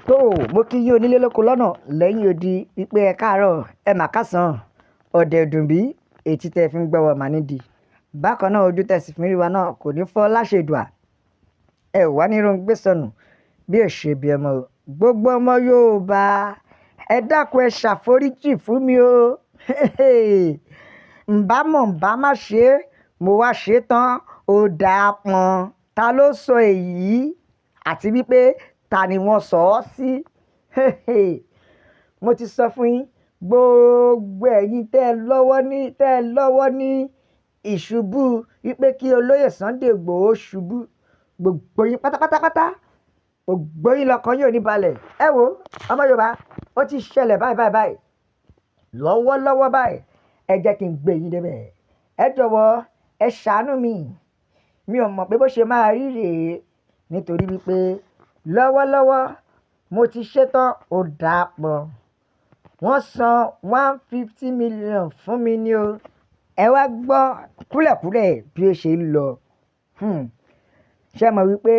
Tó mo kí yín onílé lóko lọ́nà lẹ́yìn odi wípé ẹ káàárọ̀, ẹ mà káàsán, ọ̀dẹ̀ dùn bí etí tẹ́ fi ń gbọ́ wa mà nídìí. Bákan náà, ojú tẹ́ sì fi ń rí wa náà kò ní fọ́ láṣẹ Èdùà. Ẹ wá ní róńgbé sọnù bí ò ṣe bí ọmọ o. Gbogbo ọmọ Yorùbá, ẹ dákun, ẹ ṣàforíjì fún mi o. Ǹbá mọ̀ ǹbá má ṣe é, mo wá ṣe tán, ó dáa pọn. Ta ló sọ èyí àti wípé ta ni wọ́n sọ ọ́ sí? Mo ti sọ fún yín, gbogbo ẹ̀yin tẹ́ ẹ lọ́wọ́ ní ìṣubú wípé kí olóyè Sunday Igboho ṣubú, gbogbo yín pátápátápátá, gbogbo yín lọ́kàn yóò ní balẹ̀. Ẹ wo, ọmọ Yorùbá, ó ti ṣẹlẹ̀ báyìí báyìí báyìí lọ́wọ́lọ́wọ́ báyìí. Ẹ jẹ́ kí n gbé yín débẹ̀. Ẹ jọ̀wọ́, ẹ ṣàánú mi. Mi ò mọ̀ pé bó ṣe máa rí rèé, nítorí wípé lọ́wọ́lọ́wọ́ mo ti ṣetán, ó dáa pọ̀. Wọ́n san 150 million fún mi ní o. Ẹ wá gbọ́ kúlẹ̀kúlẹ̀ bí ó ṣe ń lọ. Ṣé mọ̀ wípé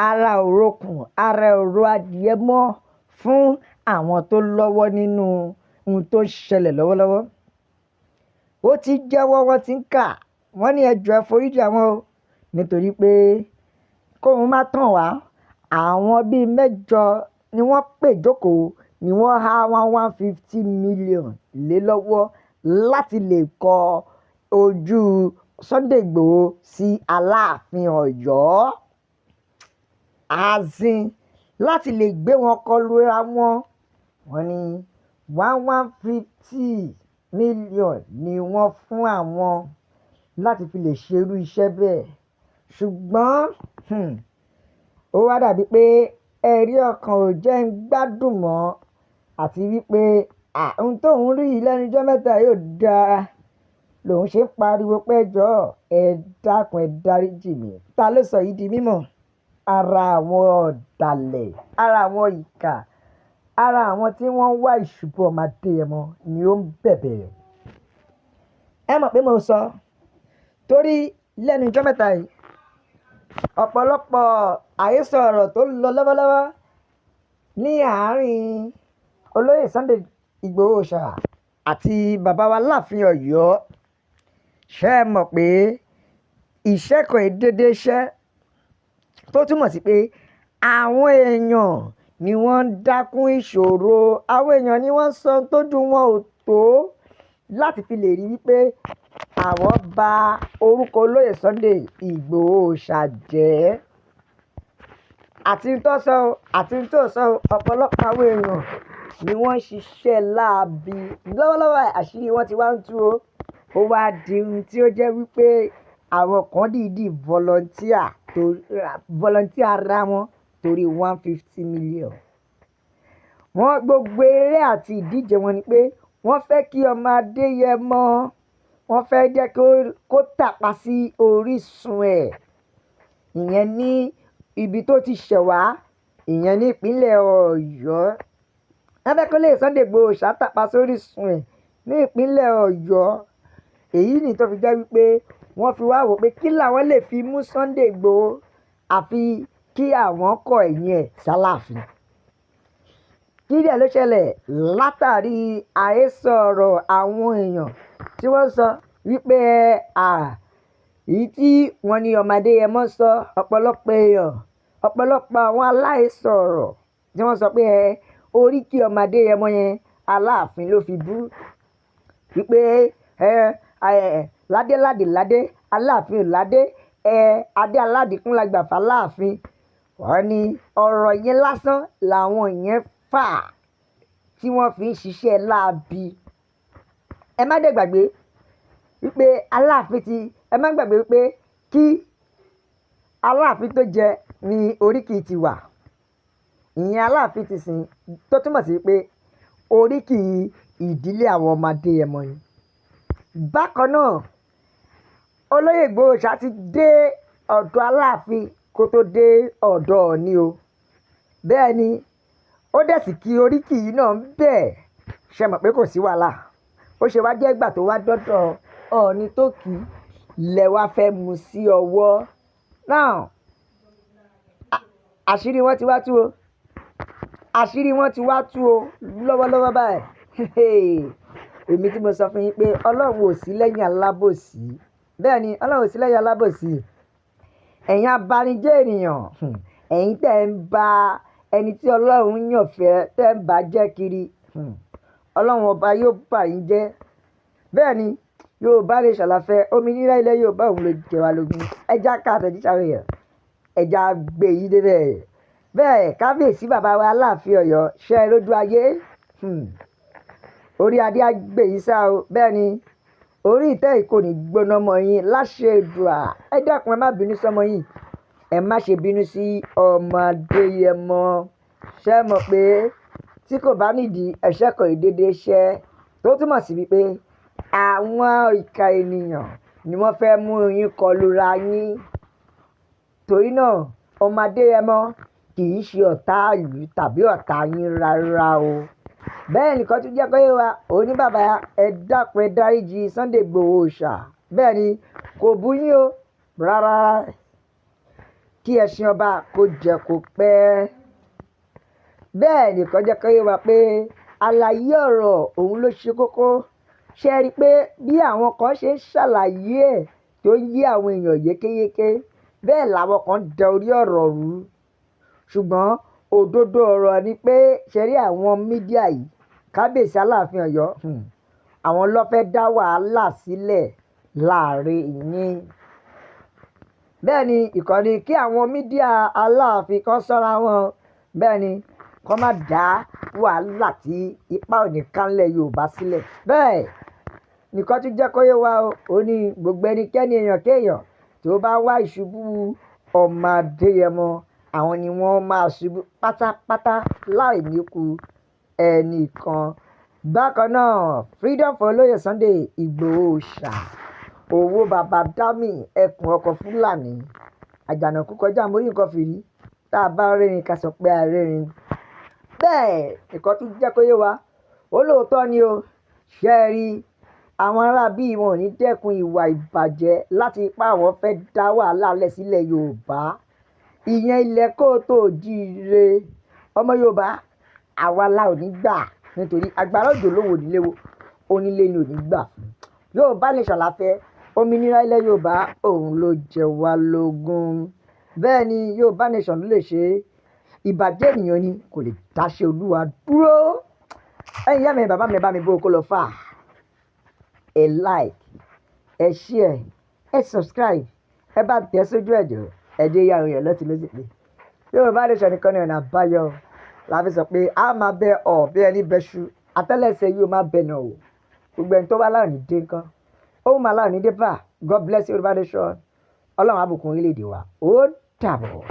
ara ò rokùn, ara ò ro adìẹ mọ́ fún àwọn tó lọ́wọ́ nínú ohun tó ń ṣẹlẹ̀ lọ́wọ́lọ́wọ́? Ó ti jẹ́wọ́, wọ́n ti ń kà wọ́n ní ẹ jọ̀ọ́, ẹ foríjì àwọn o, nítorí pé kóun má tàn wá, àwọn bíi mẹ́jọ ni wọ́n pè jókòó ni wọ́n há one one fifty million lé lọ́wọ́ láti lè kọ ojú Sunday Igboho sí Aláàfin Ọ̀yọ́, azin láti lè gbé wọn kọlu ra wọn. Wọ́n ní 1 150 million ni wọ́n fún àwọn láti fi lè ṣerú iṣẹ́ bẹ́ẹ̀. Ṣùgbọ́n ó wá dàbí pé ẹ̀rí ọkàn ò jẹ́ ń gbádùn mọ́, àti wípé ohun tóun rí yìí lẹ́nu ijọ́ mẹ́ta yóò dáa lòun ṣe ń pariwo pé ẹjọ́, ẹ dákun, ẹ dáríjì mí. Ta ló sọ yìí di mímọ̀? Ara àwọn ọ̀dàlẹ̀, ara àwọn ìkà, ara àwọn tí wọ́n ń wá ìṣubú ọmọ Adéyẹmọ ni ó ń bẹ̀bẹ̀. Ẹ mọ̀ pé mo sọ torí lẹ́nu ijọ́ mẹ́ta yìí, ọ̀pọ̀lọpọ̀ àhesọ ọ̀rọ̀ tó ń lọ lọ́wọ́lọ́wọ́ ní àárín olóyè Sunday Igboho Òòṣà àti bàbá wa Láàfin Ọ̀yọ́. Ṣé ẹ mọ̀ pé iṣẹ́ kan dédé iṣẹ́ tó túmọ̀ sí pé àwọn èèyàn ni wọ́n ń dákún ìṣòro, àwọn èèyàn ni wọ́n ń sọ tójú wọn ò tó láti fi lè rí wípé àwọn bà orúkọ olóyè Sunday Igboho Òòṣà jẹ́? Àti tó sọ àti tó sọ, ọ̀pọ̀lọpọ̀ àwọn èèyàn ni wọ́n ń ṣiṣẹ́ láabi lọ́wọ́lọ́wọ́. Àṣírí wọn ti wá ń tú o. Ó wá di ohun tí ó jẹ́ wípé àwọn kan dìídì volunteer tó volunteer ara wọn torí 150 million. Wọ́n gbogbo eré àti ìdíje wọn ni pé wọ́n fẹ́ kí ọmọ Adéyẹmọ, wọ́n fẹ́ jẹ́ kó tàpá sí orísun ẹ̀, ìyẹn ní ibi tó ti ṣẹ̀ wá, ìyẹn ní ìpínlẹ̀ Ọ̀yọ́. Wọ́n fẹ́ kó lè Sunday Igboho ṣàtàpá sórísun ẹ̀ ní ìpínlẹ̀ Ọ̀yọ́. Èyí ni tó fi jẹ́ wípé wọ́n fi wá wò pé kí làwọn lè fi mú Sunday Igboho, àfi kí àwọn kọ ẹ̀yìn ẹ̀ sálàáfin. Kí dẹ̀ ló ṣẹlẹ̀ látàrí àhesọ ọ̀rọ̀ àwọn èèyàn tí wọ́n sọ wípé èyí tí wọ́n ní ọmọ Adéyẹmọ sọ? Ọ̀pọ̀lọpọ̀ èèyàn, ọ̀pọ̀lọpọ̀ àwọn aláhesọ ọ̀rọ̀ tí wọ́n sọ pé ẹ oríkì ọmọ Adéyẹmọ yẹn, Aláàfin ló fi bú, wípé ẹ ládé ládé ládé, Aláàfin ò ládé, ẹ adé aládìkún la gbà fáláàfin. Wọ́n ní ọ̀rọ̀ yẹn lásán làwọn yẹn fà tí wọ́n fi ń ṣiṣẹ́ láabi. Ẹ má dẹ̀ gbàgbé wípé Aláàfin ti, ẹ má gbàgbé wípé kí Aláàfin tó jẹ ní oríkì ti wà, ìyẹn Aláàfin ti sìn, tó túmọ̀ sí pé oríkì ìdílé àwọn ọmọ Adéyẹmọ ni. Bákan náà, olóyè Ìgbòho ṣá ti dé ọ̀dọ̀ Aláàfin kó tó dé ọ̀dọ̀ Ọọ̀ni o. Bẹ́ẹ̀ ni ó dẹ̀ sì kí oríkì yìí náà bẹ́ẹ̀. Ṣe mọ̀ pé kò sí wàhálà? Ó ṣe wá jẹ́ ìgbà tó wá dọ́dọ̀ Ọọ̀ni tó kì í lẹ wá fẹ́ mú sí ọwọ́ náà? Àṣírí wọn ti wá tú o. Àṣírí wọn ti wá tú o lọ́wọ́lọ́wọ́ báyìí. Èmi tí mo sọ fún yín pé Ọlọ́run ò sí lẹ́yìn alábòsí. Bẹ́ẹ̀ ni, Ọlọ́run ò sí lẹ́yìn alábòsí. Ẹ̀yin abanijẹ́ ènìyàn, ẹ̀yin tẹ́ ń ba ẹni tí Ọlọ́run yàn fẹ́ tẹ́ ń bá jẹ́ kiri, Ọlọ́run ọba yóò bà yín jẹ́. Bẹ́ẹ̀ ni, Yorùbá Nation la fẹ́, òmìnira ilẹ̀ Yorùbá òun ló jẹ wá lógún. Ẹ já ká àtẹ̀jíṣẹ́ àwọn èèyàn, ẹ já gbé yín débẹ̀. Bẹ́ẹ̀ kábíyèsí bàbá wa Aláàfin Ọ̀yọ́ ṣe é lójú ayé. Orí adé á gbé yín sá o. Bẹ́ẹ̀ ni, orí ìtẹ́ yìí kò ní gbóná mọ́ yín láṣẹ Èdùà. Ẹ dákun, ẹ má bínú sọ́mọ yín. Ẹ má ṣe bínú sí ọmọ Adéyẹmọ. Ṣé ẹ mọ̀ pé tí kò bá nídìí ẹ̀ṣẹ̀ kan ìdédé ṣẹ́, tó túmọ̀ sí wípé àwọn ìka ènìyàn ni wọ́n fẹ́ mú yín kọlu ra yín. Torí náà, ọmọ Adéyẹmọ kì í ṣe ọ̀tá ìlú tàbí ọ̀tá yín rárá o. Bẹ́ẹ̀ nìkan tún jẹ́ kó yé wa, ó ní bàbá ẹ dákun ẹ dáríji Sunday Igboho Òòṣà. Bẹ́ẹ̀ ni, kò bú yín o rárá. Kí ẹṣin ọba kó jẹ kó pẹ́. Bẹ́ẹ̀ nìkan jẹ́ kó yé wa pé àlàyé ọ̀rọ̀ òun ló ṣe kókó. Ṣé ẹ rí i pé bí àwọn kan ṣe ń ṣàlàyé ẹ̀ tó ń yé àwọn èèyàn yékéyéké, bẹ́ẹ̀ làwọn kan ń da orí ọ̀rọ̀ rú. Ṣùgbọ́n òdodo ọ̀rọ̀ ni pé ṣé rí àwọn media yìí, kábíyèsí Aláàfin Ọ̀yọ́, àwọn ló fẹ́ dá wàhálà sílẹ̀ láàrin yín. Bẹ́ẹ̀ ni ìkànnì kí àwọn media Aláàfin kan ṣọ́ra wọn. Bẹ́ẹ̀ ni, kó má dá wàhálà tí ipá ò ní ká nílẹ̀ Yorùbá sílẹ̀. Bẹ́ẹ̀ nìkan tún jẹ́ kó yé wa o, ó ní gbogbo ẹnikẹ́ni èèyàn kéèyàn tó bá wá ìṣubú ọmọ Adéyẹmọ, àwọn ni wọ́n máa ṣubú pátápátá láì ní kú ẹnìkan. Bákan náà, freedom for Olóyè Sunday Igboho Òòṣà, owó baba Dami, ẹkùn ọkọ̀ Fúlàní, àjànàkú kọjá mórí nǹkan fìrí, tá a bá rẹ́rìn ká sọ pé a rẹ́rìn. Bẹ́ẹ̀ nìkan tún jẹ́ kó yé wa, ó lóòótọ́ ni o. Ṣé ẹ rí àwọn ará bí wọn ò ní dẹ́kun ìwà ìbàjẹ́ láti ipá àwọn fẹ́ dá wàhálà lẹ̀ sílẹ̀ Yorùbá. Ìyẹn ilẹ̀ kóòtù òjíire. Ọmọ Yorùbá, àwa la ò ní gbà nítorí agbára òjò ló wò nílé wo, onílé ni ò ní gbà fún. Yorùbá Nation la fẹ́, òmìnira ilẹ̀ Yorùbá òun ló jẹ wá lógún. Bẹ́ẹ̀ ni Yorùbá Nation ló lè ṣe é. Ìbàjẹ́ ènìyàn ni kò lè dáṣẹ́ Olúwa dúró. Ẹ̀yin ìyá mi, bàbá mi, bá mi bó kó lọ fà. Ẹ like, ẹ share, ẹ subscribe, ẹ bá tẹ̀ sójú ẹ̀jọ̀, ẹ jẹ́ yá àwọn èèyàn lọ́tùn lósì pé Yorùbá Nation nìkan ni ọ̀nà àbáyọ. La fi sọ pé a máa bẹ ọ̀ bí ẹni bẹṣu, àtẹ́lẹsẹ̀ yóò máa bẹ̀ nà o. Gbogbo ẹni tó wá láòní dé nǹkan, ó máa láòní dé bá. God bless Yorùbá Nation. Ọlọ́run á bùkún orílẹ̀-èdè wa. Ó dàbọ̀.